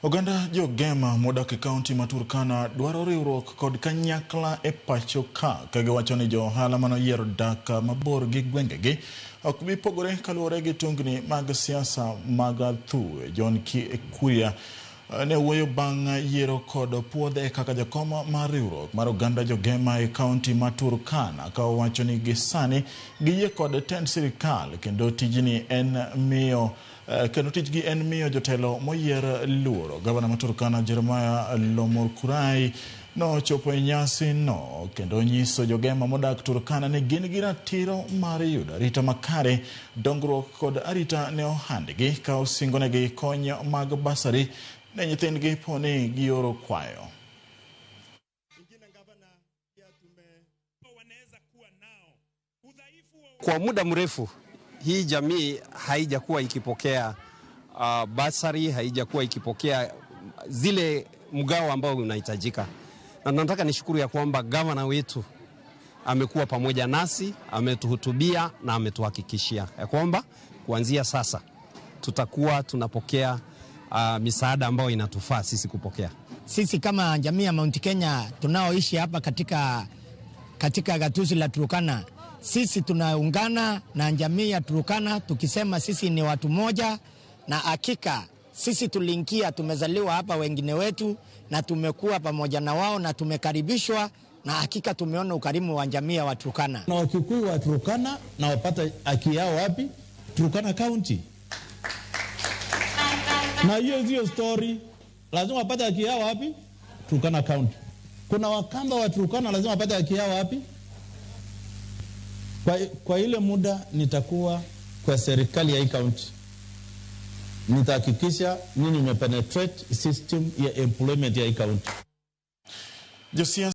Oganda jogema modak e kaunti ma Turkana dwaro riwruok kod kanyakla e pacho ka giwacho ni jo ohala manoyiero dak mabor gi gwengegi ok bi pogore kaluwore gi tungni mag siasa mag athuwe. John Kuria ne wuoyo bang' yiero kod puodhe kaka jakom mar riwruok mar oganda jogema e kaunti ma Turkana, ka owacho ni gisani giyie kod tend sirikal kendo tijni en miyo kendo tijgi en miyo jotelo moyier luoro. Gavana ma Turkana, Jeremiah Lomurkurai, nochopo e nyasi no kendo nyiso jogema modak Turkana ni gin gi ratiro mar yudo arita makare, dongruok kod arita ne ohandgi, ka osingonegi kony mag basari ne nyithindgi po ni gioro kwayo. Kwa muda mrefu hii jamii haijakuwa ikipokea basari, haijakuwa ikipokea zile mgao ambao unahitajika, na nataka nishukuru ya kwamba gavana wetu amekuwa pamoja nasi, ametuhutubia na ametuhakikishia ya kwamba kuanzia sasa tutakuwa tunapokea misaada ambayo inatufaa sisi kupokea. Sisi kama jamii ya Mount Kenya tunaoishi hapa katika gatuzi la Turkana, sisi tunaungana na jamii ya Turkana tukisema sisi ni watu moja, na hakika sisi tuliingia, tumezaliwa hapa wengine wetu, na tumekuwa pamoja na wao na tumekaribishwa, na hakika tumeona ukarimu wa jamii ya Waturkana. Na Wakikuyu wa Turkana na wapata haki yao wapi? Turkana County. Na hiyo sio story, lazima wapate haki yao wapi? Turkana County. Kuna Wakamba wa Turkana lazima wapate haki yao wapi? Kwa ile muda nitakuwa kwa serikali ya hii county, nitahakikisha nini nimepenetrate system ya employment ya hii county. Josiasa